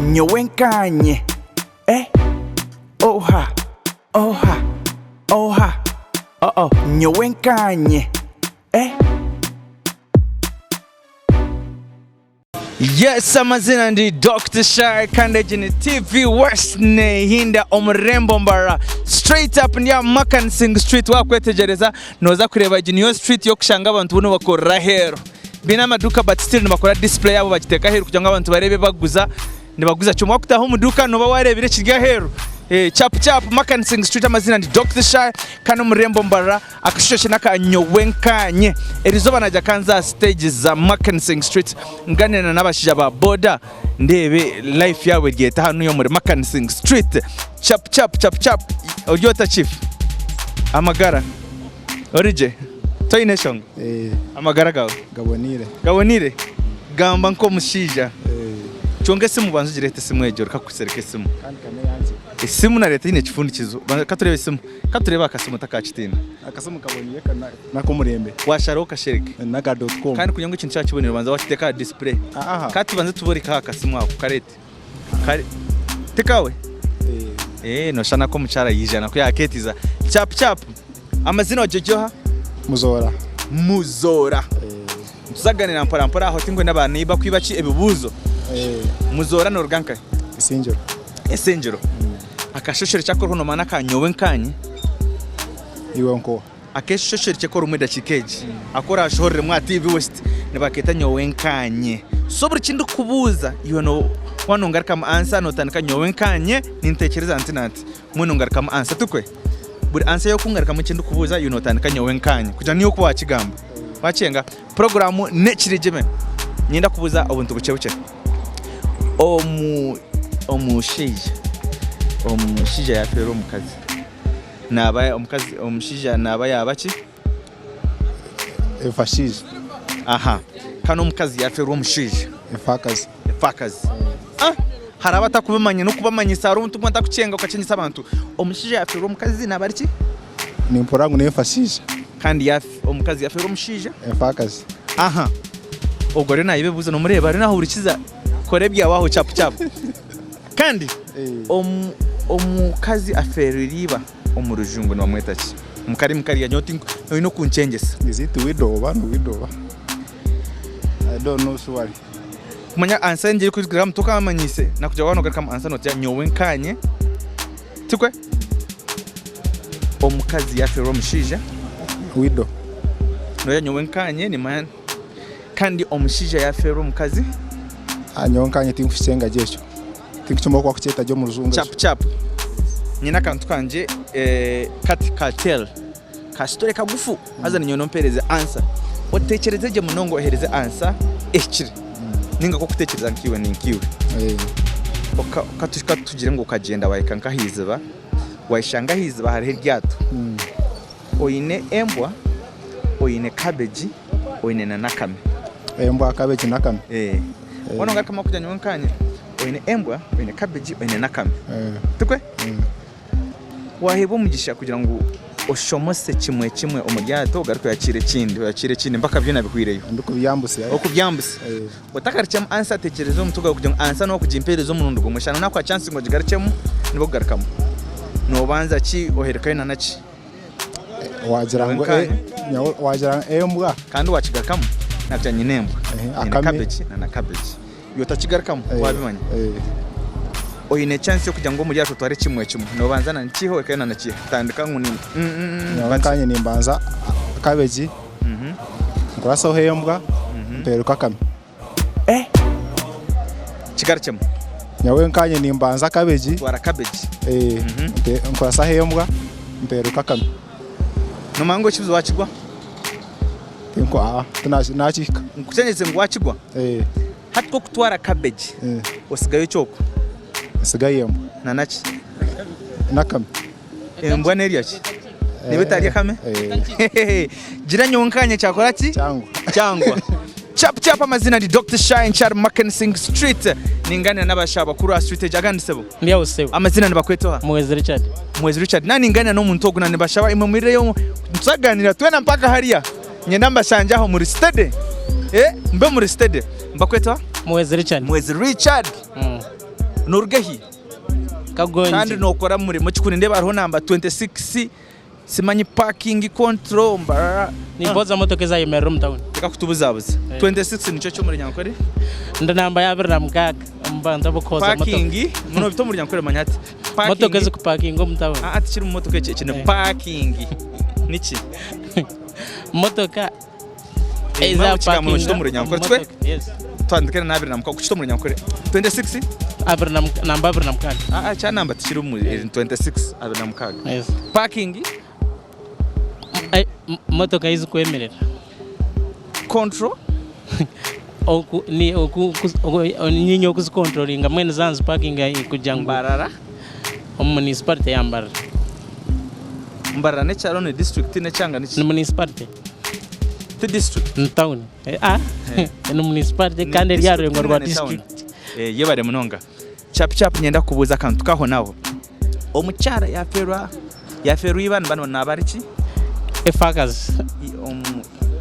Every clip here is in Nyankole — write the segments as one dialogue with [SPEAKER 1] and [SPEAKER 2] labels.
[SPEAKER 1] Nyowe nkanye, eh Oha, oha, oha, oh-oh Nyowe nkanye, eh.
[SPEAKER 2] Yes, amazina ndi Dr. Shy kandi egi ni TV West nehinda omurembo Mbarara straight up ndi aha Makansing Street wakwetegyereza noza kureeba egi niyo street y'okushanga abantu boona bakorera aheeru baine amaduuka but still nibakora display yaabo bagiteeka aheeru kugira ngu abantu bareebe baguza Nibaguza kimwe wakutaha omu duuka noba wareebire ekiri aheeru. Chapu chapu Makansing Street amazina ndi Dokita Shy kandi omu rurembo Mbarara akashushani n'aka nyowe nkanye. Erizooba nagya kanze aha stage za Makansing Street nganire na n'abashaija ba boda ndeebe life yaabo eri eta hanuya omuri Makansing Street. Chapu chapu chapu chapu ori ota chief? Amagara ori gye? Toine enshonga? Amagara gaawe?
[SPEAKER 3] Gaboniire.
[SPEAKER 2] Gaboniire? Gamba nk'omushaija. Kyonka esimu banza ogireete esimu egyo reka kusereka esimu.
[SPEAKER 3] Kandi ka n'eyangye.
[SPEAKER 2] Esimu nareeta eine ekifundikizo. Banza ka tureebe esimu. Ka tureebe akasimu otakakitiina.
[SPEAKER 3] Akasimu kaboniire ka n'ak'omurembe.
[SPEAKER 2] Washaraho okashereke.
[SPEAKER 3] N'aka dot com.
[SPEAKER 2] Kandi kugira ngu ekintu kyaba kiboniire obanza wakiteeka aha display.
[SPEAKER 3] Aha.
[SPEAKER 2] Ka tubanze tuboreke aha kasimu ako kareete. Kare tikawe?
[SPEAKER 3] Eh.
[SPEAKER 2] Eh, noshana ko omukyara yaija naku yaketiza. Chapu chapu. Amazina ogyegye oha?
[SPEAKER 3] Muzoora.
[SPEAKER 2] Muzoora. Nituzaganira mpora mpora aho tinkwenda ba neighbor kwiba ki ebibuuzo. Muzoora noruga nkahi?
[SPEAKER 3] Isingiro.
[SPEAKER 2] Isingiro. Akashoshero kyakoriho nomanya naka nyowe nkanye?
[SPEAKER 3] Iwe nkoha?
[SPEAKER 2] Akeshoshero kyekorimu edakiika egi aku orashohoreremu aha TV West nibaketa nyowe nkanye. So buri kindikukubuuza iwe no waba nongarukamu answer notandika nyowe nkanye nintekyereza nti nanti. Mbwenu ngarukamu ansa tikwe? Buri ansa ei okungarukamu eki ndikubuuza iwe nootandika nyowe nkaanye kugira ngu niiwe okuba waakigamba. Waakyenga? Puroguraamu n'ekiregyeme. Niinyenda kubuuza obuntu bukye bukye. Omu, omushaija, omushaija yaafeerwa omukazi, naaba omukazi, omushaija naaba yaaba ki?
[SPEAKER 3] Efashaija.
[SPEAKER 2] Aha. Kandi omukazi yafeerwa omushaija.
[SPEAKER 3] Efaakazi.
[SPEAKER 2] Efaakazi. Ah! Hariho abatakubimanya n'okubamanyisa hariho omuntu omwe atakukyenga okakyengesa abantu. Omushaija yafeerwa omukazi naaba ari ki?
[SPEAKER 3] Nimpurira ngu n'efashaija.
[SPEAKER 2] Kandi omukazi yafeerwa omushaija?
[SPEAKER 3] Efaakazi.
[SPEAKER 2] Aha. Ogwo ariyo naayiba ebibuuzo nomureeba ariyo naahurikiza. Kora ebyawe aho chapu chapu. Kandi omukazi afeerire iba. Omu rujungu nibamweta ki? Omu karimi kariya nyowe tinku oine okunkyengesa.
[SPEAKER 3] Is it widow oba ni widow oba? I don't know surely.
[SPEAKER 2] Kumanya answer engye erikurugamu tokamanyiise nakugira waaba nogarukamu answer nogira nyowe nkanye tikwe? Omukazi yafeerwa omushaija.
[SPEAKER 3] Widow.
[SPEAKER 2] Nogira nyowe nkanye nimanya kandi omushaija yafeerwa omukazi.
[SPEAKER 3] Nyowe nkanye tinkukicenga gye ekyo. Tinkukimanya oku bakukyeta gye omu rujungu ekyo.
[SPEAKER 2] Chapu chapu. Nyine akantu kangye kati ka tell ka story kagufu haza ninyowe nompereze answer. Otekyereze gye munonga ohereze answer ehikire ninga ku okutekyereza nkaiwe ninkaiwe. Katugire ngu okagyenda wahika nk'ahaiziba, wayeshanga ahaiziba hariho eryato. Oine embwa, oine cabbage, oine na n'akame.
[SPEAKER 3] Embwa, cabbage n'akame.
[SPEAKER 2] Waaba nogarukamu kugira nyowe nkanye. Oine embwa, oine kabegi, oine n'akame. Tikwe? Waaheebwa omugisha kugira ngu oshomose kimwe kimwe omu ryato ogaruke oyakiire ekindi, oyakiire ekindi mpaka byona bihwireyo.
[SPEAKER 3] Ndikubyambutsya.
[SPEAKER 2] Okubyambutsya. Otakarukyemu ansa tekyereza omu mutwe gwawe kugira ngu ansa n'okugimpeereza omurundi gumwe. Shana naakuha chance ngu ogigarukyemu nibwo kugarukamu. Noobanza ki oherekayo na naki?
[SPEAKER 3] Wagira ngu wagira ngu embwa.
[SPEAKER 2] Kandi wakigarukamu nakugira nyine embwa, nyine kabegi na na kabegi. Iwe otakigarukamu wabimanya. Oine chance yokugira ngu omuri aho otware kimwe kimwe. Nobanza na nikiiha ohikayo na nikiiha. Tandika ngu ni
[SPEAKER 3] Nyowe nkanye nimbanza kabegi, nkuraseho embwa, mperuke akame.
[SPEAKER 2] Kigarukyemu.
[SPEAKER 3] Nyowe nkanye nimbanza kabegi,
[SPEAKER 2] Twara kabegi.
[SPEAKER 3] nkurasaho embwa, mperuke akame.
[SPEAKER 2] Nomanya ngu ekibuzo wakigwa?
[SPEAKER 3] Tinku aa tinakihika.
[SPEAKER 2] Nkukyengyeise ngu wakigwa? Hati ku okutwara cabbage osigayo ki okwo?
[SPEAKER 3] Nsigayo embwa.
[SPEAKER 2] Na naki?
[SPEAKER 3] N'akame.
[SPEAKER 2] Embwa nerya ki? Neba etarya akame? Gira nyowe nkanye kyakora ki?
[SPEAKER 3] Kyangwa.
[SPEAKER 2] Kyangwa. Chapu chapu amazina ndi Doctor Shine nkyari Mackensing Street ninganira n'abashaho bakuru aha street egi agandi sebo.
[SPEAKER 4] Ndi aho sebo.
[SPEAKER 2] Amazina nibakweta oha?
[SPEAKER 4] Muhwezi Richard.
[SPEAKER 2] Muhwezi Richard. Na ninganira n'omuntu ogu na nibashaba imwe mwirireyo tuzaganira twena mpaka hariya. Nyenda mbashangye aho muri steady. Eh, mbe muri steady. Nibakweta oha?
[SPEAKER 4] Muhwezi Richard.
[SPEAKER 2] Muhwezi Richard. Noruga hi? Kandi
[SPEAKER 4] Kagongi.
[SPEAKER 2] nokora murimo ki? Kunindeeba hariho namba 26 simanyi parking control mbarara.
[SPEAKER 4] Nimpoza motoka ezayemerera omu tawuni.
[SPEAKER 2] Reka kutubuzabuza. 26 nikyo ky'omurunyankore?
[SPEAKER 4] Ndi namba ya 26 omu bantu abarikuhoza motoka.
[SPEAKER 2] Parking muno bita omurunyankore manya hati.
[SPEAKER 4] Motoka
[SPEAKER 2] Parking
[SPEAKER 4] ezikupakinga omu tawuni.
[SPEAKER 2] Ah, tikiri mu motoka eki, eki ni parking. Niki?
[SPEAKER 4] Motoka
[SPEAKER 2] Eh,
[SPEAKER 4] eza
[SPEAKER 2] mara ekigambo nokita
[SPEAKER 4] pakinga
[SPEAKER 2] omu runyankore
[SPEAKER 4] omu
[SPEAKER 2] tikwe?
[SPEAKER 4] motoka. Yes.
[SPEAKER 2] Twandike na abiri na mukaaga kukita omu runyankore. 26?
[SPEAKER 4] Abiri na muka- namba 26.
[SPEAKER 2] Ah, ah, kya namba tikiri omu eri 26 26.
[SPEAKER 4] Yes.
[SPEAKER 2] Parking
[SPEAKER 4] Eh, motoka ezikwemerera.
[SPEAKER 2] Control.
[SPEAKER 4] Oku ni oku oku ninye okuzikontrolinga mbwenu zaaba nizipakinga kugira ngu
[SPEAKER 2] Mbarara.
[SPEAKER 4] Omu municipality ya Mbarara.
[SPEAKER 2] Mbarara n'ekyaro ni district n'ekyanga niki?
[SPEAKER 4] Ni municipality.
[SPEAKER 2] Ti district?
[SPEAKER 4] Ni town. Ah, ni municipality kandi eri aha rurengo rwa district.
[SPEAKER 2] Eh, yebare munonga. Chapu chapu niinyenda kukubuuza akantu kahonaho. Omukyara yafeerwa yafeerwa iba niba naaba ari ki?
[SPEAKER 4] Efaakazi.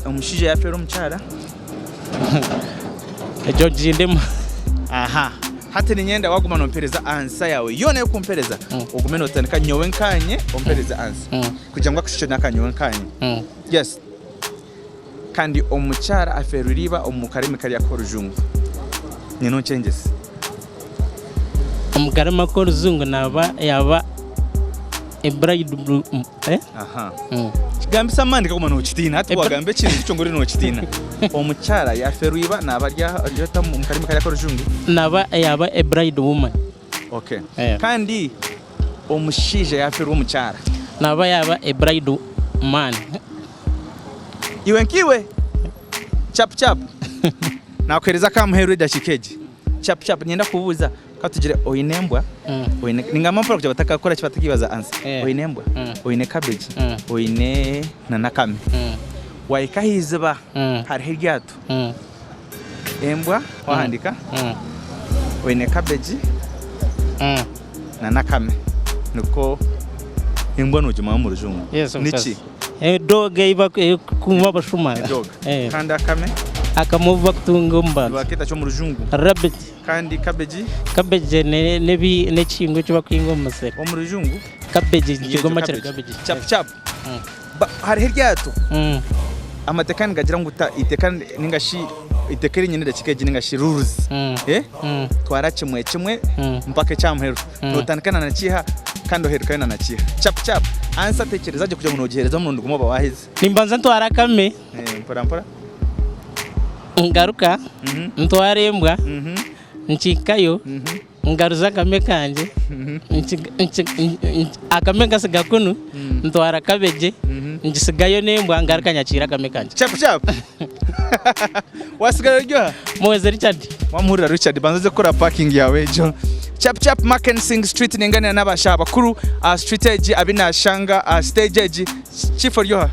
[SPEAKER 2] Omushaija yafeerwa omukyara?
[SPEAKER 4] Egyo ngindemu.
[SPEAKER 2] Aha. Hati niinyenda waaguma noompereza ansa yaawe yoona ey'okumpereza, ogume nootandika nyowe nkaanye ompereze ansa. Kugira ngu akashusho n'aka nyowe nkaanye. Yes. Kandi omukyara afeerwire iba omu karimi kariya k'orujungu. Nyine onkyengyese.
[SPEAKER 4] Omu karimi ak'orujungu naaba yaaba a bride eh?
[SPEAKER 2] Aha. Kigambisa amaani kaguma nookitiina. Hati waagamba ekintu kyo ngu oriyo nookitiina. Omukyara yaafeerwa iba naaba ari ari ota omu karimi kariya ak'orujungu?
[SPEAKER 4] Naaba yaaba a bride woman.
[SPEAKER 2] Okay. Kandi omushaija yaafeerwa omukyara?
[SPEAKER 4] Naaba yaaba a bride man.
[SPEAKER 2] Iwe nk'iwe! Chapu chapu. Naakuheereza ak'aha muheru edakiika egi. Chapu chapu niinyenda kukubuuza, ka tugire oine embwa, oine ningamba mpora kugira batakakora ki batakibaza ansa. Oine embwa, oine cabbage, oine na n'akame. Waahika aha iziba hariho eryato, embwa wahandiika, oine cabbage na n'akame. Nikwo embwa noogimanya omu rujungu. Niki?
[SPEAKER 4] Dog ei barikukuuma abashuma.
[SPEAKER 2] Dog. Kandi akame?
[SPEAKER 4] Akame obu bakutunga omu bantu.
[SPEAKER 2] Nibakeeta ki omu rujungu?
[SPEAKER 4] Rabbit.
[SPEAKER 2] Kandi cabbage?
[SPEAKER 4] Cabbage n'ekihingwa eki bakuhinga omu musiri.
[SPEAKER 2] Omu rujungu?
[SPEAKER 4] Cabbage nikigoma kiri cabbage.
[SPEAKER 2] Chapu chapu. Hariho eryato. Amateeka nigagira ngu ta iteeka ninga shi iteeka erinyine edakiika egi ninga shi rules. Twara kimwe kimwe mpaka ekya muheru. Notandika na nakiiha kandi oherukayo na nakiiha. Chapu chapu. Ansa tekyereza gye kugira ngu nogihereza omurundi gumwe oba waheza.
[SPEAKER 4] Nimbanza ntwara akame.
[SPEAKER 2] Mpora mpora.
[SPEAKER 4] Ngaruka ntwara embwa nkihikayo ngaruza akame kangye akame nkasiga kunu ntwara kabegye ngisigayo n'embwa ngaruka nyakiira akame kangye.
[SPEAKER 2] Chapu chapu. Wasigara ori oha?
[SPEAKER 4] Muhwezi Richard.
[SPEAKER 2] Wamuhurira Richard banza oze kukora parking yawe egyo. Chapu chapu Marketing Street ninganira n'abashaho abakuru aha street egi abu nashanga aha stage egi. Chief ori oha?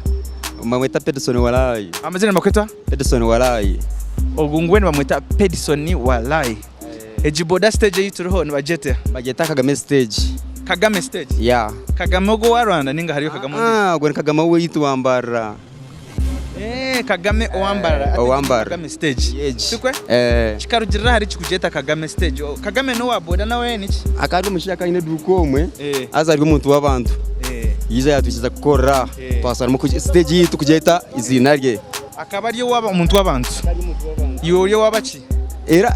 [SPEAKER 5] Bamweta Pedson Walai.
[SPEAKER 2] Amazina nibakweta?
[SPEAKER 5] Pedson Walai.
[SPEAKER 2] Ogu nguwe nibamweta Pedson Walai. Egi boda stage ei turiho nibagyeta?
[SPEAKER 5] Bagyeta Kagame stage.
[SPEAKER 2] Kagame stage?
[SPEAKER 5] Yeah.
[SPEAKER 2] Kagame ogwo owa Rwanda ninga hariyo Kagame ondiijo?
[SPEAKER 5] Ah, ogwo ni Kagame owaitu wa Mbarara.
[SPEAKER 2] Eh, Kagame owa Mbarara. Ati
[SPEAKER 5] Owa Mbarara.
[SPEAKER 2] Kagame stage.
[SPEAKER 5] Egi.
[SPEAKER 2] Tikwe?
[SPEAKER 5] Eh.
[SPEAKER 2] Kikarugirira ahari ki kugyeta Kagame stage? Kagame n'owa boda nawe niki?
[SPEAKER 5] Akaba ari omushaija akaba aine eduuka omwe,
[SPEAKER 2] Eh.
[SPEAKER 5] haza ari omuntu w'abantu.
[SPEAKER 2] Eh.
[SPEAKER 5] Yaija yatwikiriza kukorera aha.
[SPEAKER 2] Eh.
[SPEAKER 5] Twasaramu stage yaitu kugyeta eiziina rye.
[SPEAKER 2] Akaba ari owa omuntu w'abantu. Iwe ori ow'abaki?
[SPEAKER 5] Era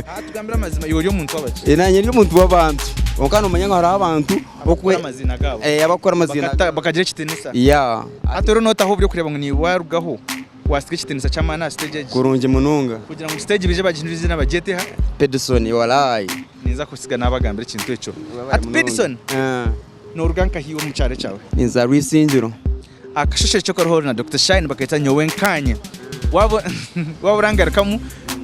[SPEAKER 2] Ah, tugambire amazima, iwe ori omuntu w'abaki?
[SPEAKER 5] Eh, naanye ndi omuntu w'abantu. Kwonka nomanya ngu hariho abantu
[SPEAKER 2] Abakukora amaziina gaabo.
[SPEAKER 5] Eh, abakukora amaziina
[SPEAKER 2] Bakata- Bakagira ekitiinisa.
[SPEAKER 5] Yeah.
[SPEAKER 2] Hati oriyo nootaho oburyo kureeba ngu niiwe waarugaho waasiga ekitiinisa ky'amaani aha stage egi.
[SPEAKER 5] Kurungi munonga.
[SPEAKER 2] Kugira ngu stage baije bagihindure eiziina bagyete ha?
[SPEAKER 5] Pedson walai.
[SPEAKER 2] Ninza kusiga naabagambira ekintu ekyo. Hati Pedson,
[SPEAKER 5] Eh.
[SPEAKER 2] nooruga nkahi iwe omu kyaro ekyawe?
[SPEAKER 5] Ninza Rwisingiro.
[SPEAKER 2] Akashusho kariho na Dokita Shine baketa nyowe nkanye. Waba waba orangarukamu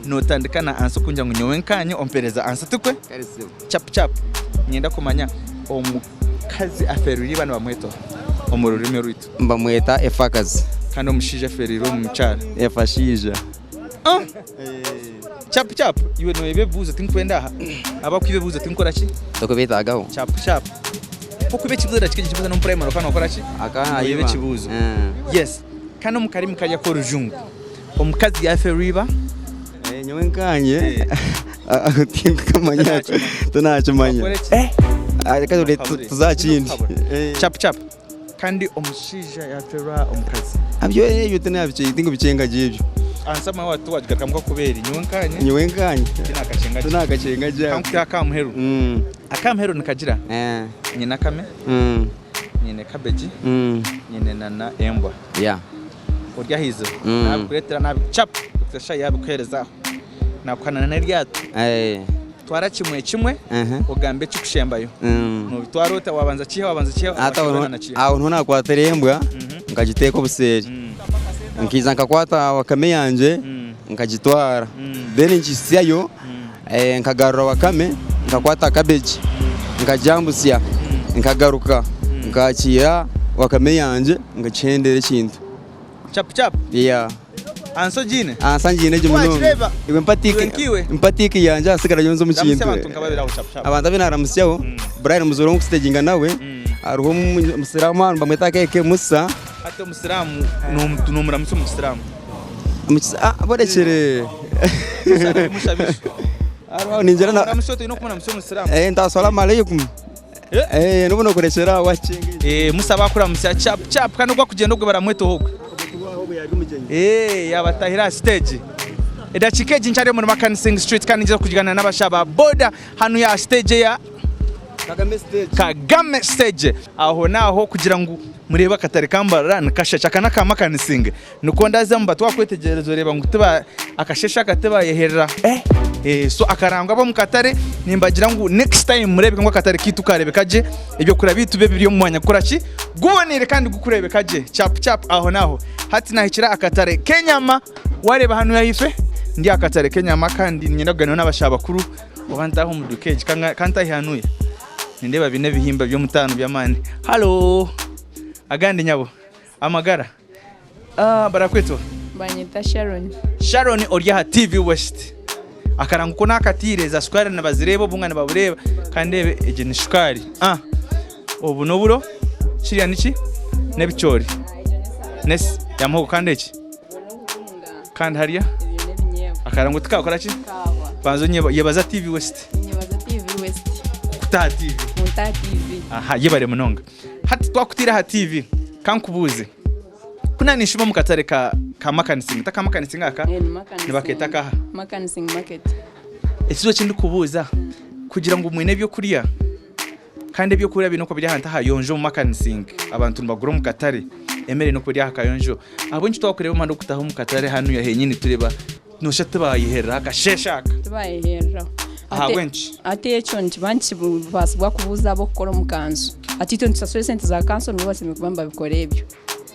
[SPEAKER 2] notandika na ansa okungira ngu nyowe nkanye ompereza ansa tikwe? Chapu chapu niinyenda kumanya omukazi aferwire iba nibamweta oha omu rurimi orwitu?
[SPEAKER 5] Nibamweta efakazi.
[SPEAKER 2] Kandi omushaija aferwire omukyara?
[SPEAKER 5] Efashaija.
[SPEAKER 2] Ah! Chapu chapu iwe noyeba ebibuuzo tinkwenda aha abakwiba ebibuuzo tinkukora ki?
[SPEAKER 5] Tokubetagaho.
[SPEAKER 2] Chapu chapu. Okwiba ekibuuzo edakika egi ekibuuzo n'omu primary okaba nokora ki?
[SPEAKER 5] Akaba
[SPEAKER 2] Noyeba
[SPEAKER 5] nayiba.
[SPEAKER 2] ekibuuzo. Yes. Kandi omu karimi kariya k'orujungu omukazi yafeerwa iba.
[SPEAKER 5] Nyowe nkanye tinkumanya tinakimanya.
[SPEAKER 2] Wakora ki?
[SPEAKER 5] Reka tuzakindi.
[SPEAKER 2] Chapu chapu. Kandi omushaija yafeerwa omukazi.
[SPEAKER 5] Abyo ebyo tinabikye tinkubikyenga gye ebyo.
[SPEAKER 2] Ansama watu wagigarukamu nk'okubeeri nyowe nkanye.
[SPEAKER 5] Nyowe nkanye.
[SPEAKER 2] Tinakakyenga gye.
[SPEAKER 5] Tinakakyenga gye.
[SPEAKER 2] Kankuteho akamuheru. Akamuheru nikagira nyine akame, nyine cabbage, nyine nana embwa. Ori aha iziba nabikureetera nabi chapu Dr. Shai yabikuheereza aho. Nakuhana n'eryato. Twara kimwe kimwe ogambe ekikushembayo. Nobitwara ota wabanza kiha wabanza kiha
[SPEAKER 5] Hati aho
[SPEAKER 2] wabanza na kiha.
[SPEAKER 5] aho niho nakwatira embwa nkagiteeka obuseeri. Nkaija nkakwata wakame yangye nkagitwara. Then nkihitsyayo nkagarura wakame nkakwata cabbage nkagyambutsya nkagaruka nkakiira wakame yangye nkagihendera ekintu.
[SPEAKER 2] Chapu chapu.
[SPEAKER 5] Yeah.
[SPEAKER 2] Ansa ogiine?
[SPEAKER 5] Ansa ngiine gye munonga.
[SPEAKER 2] Wagireeba?
[SPEAKER 5] Iwe mpa tick.
[SPEAKER 2] Iwe nkiiwe?
[SPEAKER 5] Mpa tick yangye ahasigara nyowe nze omu
[SPEAKER 2] Ramutsya
[SPEAKER 5] kintu.
[SPEAKER 2] abantu nka babiri aho chapu chapu.
[SPEAKER 5] Abantu abu naaramutsyaho, Brian Muzoora ou nkusiteginga nawe, hariho omusiraamu hanu nibamweta KK Musa.
[SPEAKER 2] Hati omusiraamu noomuramutsya omu kisiraamu?
[SPEAKER 5] Ah, borekyere.
[SPEAKER 2] Mushabisha.
[SPEAKER 5] Hariho ningira na
[SPEAKER 2] Omuramutsya ota oine kumuramutsya omusiraamu?
[SPEAKER 5] Eh, nti asalamu alaikum. Eh, n'obu nokurekyera aho wakikinga.
[SPEAKER 2] Eh, Musa bakuramutsya chap chap kandi ogwo akugyenda ogwo baramweta ohogwe. Eh, yabatahira aha stage. Edakiika egi nkyari omuri Makanising Street kandi ningyeza kugyana n'abasha ba boda hanu aha stage eya
[SPEAKER 5] Kagame stage.
[SPEAKER 2] Kagame stage. Aho naho kugira ngu murebe akatare ka Mbarara nikashasha aka n'aka Makanising. Nikwo ndazamu but wakwetegyereza oreeba ngu tiba akasheshe aka tibayeherera. Eh, so akarangwa ab'omu katare nimbagira ngu next time mureebeke ngu akatare kaitu kareebeka gye, ebyokurya byaitu bibe biri omu mwanya gukora ki? Guboneire kandi gukureebeka gye. Chapu chapu aho n'aho. Hati naahikire akatare k'enyama, waareeba hanu ahaifo ndi aha katare k'enyama kandi niinyenda kugaaniiraho n'abashaija bakuru oba ntaahe omu duuka egi, ka ntaahe hanuya. Nindeeba baine ebihimba by'omutaano by'amaani. Halo! Agandi nyabo, amagara? Ah, barakwetwa?
[SPEAKER 6] Banyeta Sharon.
[SPEAKER 2] Sharon ori aha TV West. Akarango ko nakatiire za shukaari nibazireeba obunga nibabureeba kandi ebe egi ni shukaari. Ah, obu n'oburo kiriya niki? N'ebicoori. N'es ya muhogo kandi eki? Kandi hariya akarango tikakora ki? Banza onyeba yebaza TV West.
[SPEAKER 6] Nyebaza TV West.
[SPEAKER 2] Kuta aha TV.
[SPEAKER 6] Kunta aha TV.
[SPEAKER 2] Aha, yebare munonga. Hati twakutaire aha TV, kankubuuze. Ku naanishuma omu katare ka ka Makanising, ta ka Makanising aka?
[SPEAKER 6] Eh, ni Makanising.
[SPEAKER 2] Nibakeeta akaha?
[SPEAKER 6] Makanising market.
[SPEAKER 2] Ekizibu eki ndikubuuza, kugira ngu mwine ebyokurya, kandi ebyokurya biine okuba biri ahantu ahayonjo omu Makanising, abantu nibagura omu katare, emere eine okuba eri aha kayonjo. Ahabw'enki twakureeba omuhanda ogurikutaaha omu katare hanuya henyini tureeba Noshusha tibayehereraho akasheeshe aka.
[SPEAKER 6] Tibayehereraho.
[SPEAKER 2] Ahabw'enki?
[SPEAKER 6] Hati ekyo nikiba nikibaasibwa kubuuza ab'okukora omu kanso. Hati itwe nitusasura esente za kanso nibo bashemereire kuba nibabikora ebyo.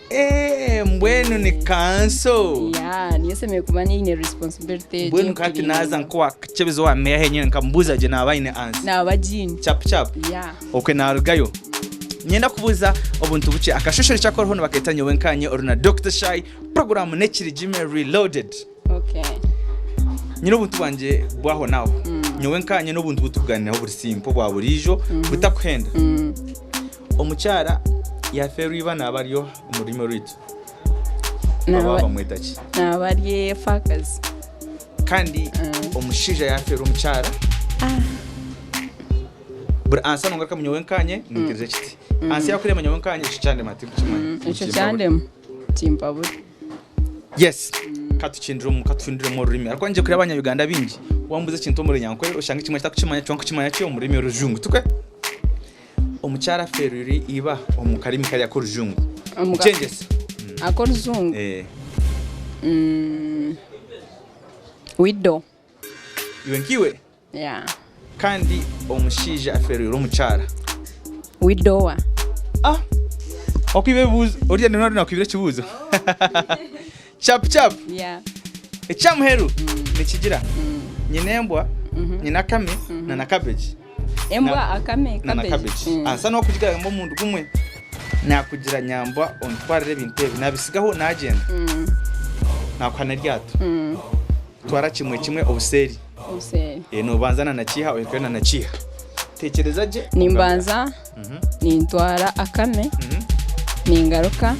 [SPEAKER 2] Eeh mbwenu ni kanso.
[SPEAKER 6] Yeah, niyo eshemereire kuba eine responsibility egyo.
[SPEAKER 2] Mbwenu hati naaza nk'owa Kyebezi owa meeya henyine nkamubuuza gye naaba aine ansa.
[SPEAKER 6] Naaba agiine.
[SPEAKER 2] Chapu chapu.
[SPEAKER 6] Yeah.
[SPEAKER 2] Okwe naarugayo. Niinyenda kubuuza obuntu bukye. Akashoshore eki akoriho nibakeeta Nyowe Nkanye ori na Dokita Shai, puroguraamu n'Ekirigime Reloaded.
[SPEAKER 6] Okay.
[SPEAKER 2] Nyine obuntu bwangye bw'aho n'aho. Nyowe nkanye n'obuntu obu turikugaaniiraho buri simple bwa buriijo butakuhenda. Omukyara yaafeerwa iba naaba ari oha omu rurimi orwaitu? Baba bamweta ki?
[SPEAKER 6] Naaba ari efaakazi.
[SPEAKER 2] Kandi omushaija yaafeerwa omukyara? Buri ansa nongarukamu nyowe nkanye niikiriza ekiti. Ansa yakurema nyowe nkanye ekyo kyandema tinkukimanya.
[SPEAKER 6] Ekyo kyandema timpabura.
[SPEAKER 2] Yes, katukindiremu katuhindiremu orurimi ahabw'okuba ngiye kureba abanya Uganda abaingi wambuuza ekintu omu runyankore oshanga ekimwe kitakukimanya kyonka okimanya ki omu rurimi orujungu tikwe? Omukyara aferwire iba omu karimi kariya k'orujungu. Nkyengyesa.
[SPEAKER 6] Ak'orujungu?
[SPEAKER 2] Eh.
[SPEAKER 6] Widow.
[SPEAKER 2] Iwe nk'iwe?
[SPEAKER 6] Yeah.
[SPEAKER 2] Kandi omushaija aferwire omukyara.
[SPEAKER 6] Widower.
[SPEAKER 2] Ah! Okwiba ebibuuzo. Orya ni nari nakwibira ekibuuzo. Chapu chapu.
[SPEAKER 6] Yeah.
[SPEAKER 2] Ekyamuheru nikigira nyine embwa, nyine akame na na cabbage.
[SPEAKER 6] Embwa, akame,
[SPEAKER 2] Na na
[SPEAKER 6] cabbage.
[SPEAKER 2] cabbage. Ansa n'okugigamba omundu gumwe. Nakugira nyambwa ontwarire ebintu ebi nabisigaho nagyenda. Nakuha n'eryato. Twara kimwe kimwe obuseeri.
[SPEAKER 6] Obuseeri.
[SPEAKER 2] Eh, nobanza na nakiiha ohikeyo na nakiiha. Tekyereza gye.
[SPEAKER 6] Nimbanza nintwara akame, ningaruka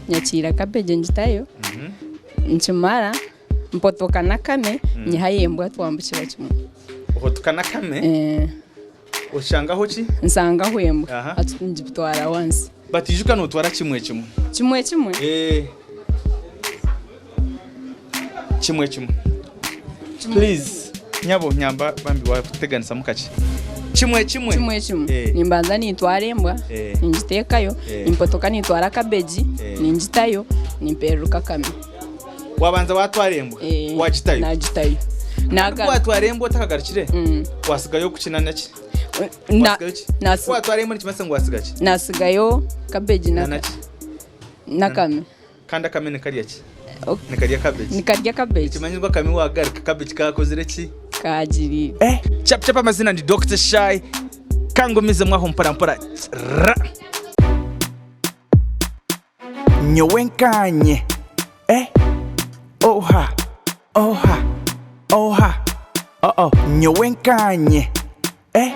[SPEAKER 6] nyakiira cabbage ngitayo, nkimara. Mpotoka n'akame nyihayo embwa twambukira kimwe.
[SPEAKER 2] Ohotoka n'akame
[SPEAKER 6] Eh,
[SPEAKER 2] oshangaho ki?
[SPEAKER 6] Nsangaho embwa
[SPEAKER 2] Aha.
[SPEAKER 6] hati ngitwara wansi.
[SPEAKER 2] But ijuka nootwara kimwe kimwe.
[SPEAKER 6] Kimwe kimwe?
[SPEAKER 2] Eh. Kimwe kimwe. Please. Nyabo nyamba bambi wakuteganisamu kakye. Kimwe kimwe.
[SPEAKER 6] Kimwe kimwe.
[SPEAKER 2] Eh.
[SPEAKER 6] Nimbanza nintwara embwa,
[SPEAKER 2] Eh.
[SPEAKER 6] ningiteekayo,
[SPEAKER 2] Eh.
[SPEAKER 6] nimpotoka nintwara kabeji,
[SPEAKER 2] Eh.
[SPEAKER 6] ningitayo, nimpereruka akame.
[SPEAKER 2] Wabanza watwara embwa
[SPEAKER 6] Eh,
[SPEAKER 2] wagitayo.
[SPEAKER 6] Nagitayo.
[SPEAKER 2] Kandi
[SPEAKER 6] Naga
[SPEAKER 2] ku watwara embwa otakagarukire
[SPEAKER 6] Mm.
[SPEAKER 2] wasigayo okukina naki?
[SPEAKER 6] Na,
[SPEAKER 2] Wasigayo ki?
[SPEAKER 6] nasi,
[SPEAKER 2] Ku watwara embwa nikimanyisa ngu wasiga ki?
[SPEAKER 6] nasigayo kabeji
[SPEAKER 2] Na
[SPEAKER 6] na
[SPEAKER 2] naki?
[SPEAKER 6] nakame.
[SPEAKER 2] Kandi akame nikarya ki?
[SPEAKER 6] Ok.
[SPEAKER 2] Nikarya cabbage.
[SPEAKER 6] Nikarya cabbage.
[SPEAKER 2] Nikimanyisa ngu akame wagaruka cabbage kakozire ki?
[SPEAKER 6] Kagiriire.
[SPEAKER 2] Eh, chap chap amazina ndi Dr. Shy. Kangumizemu aho mpora mpora. Ra.
[SPEAKER 1] Nyowe nkanye eh oha oha oha oh oh nyowe nkanye eh.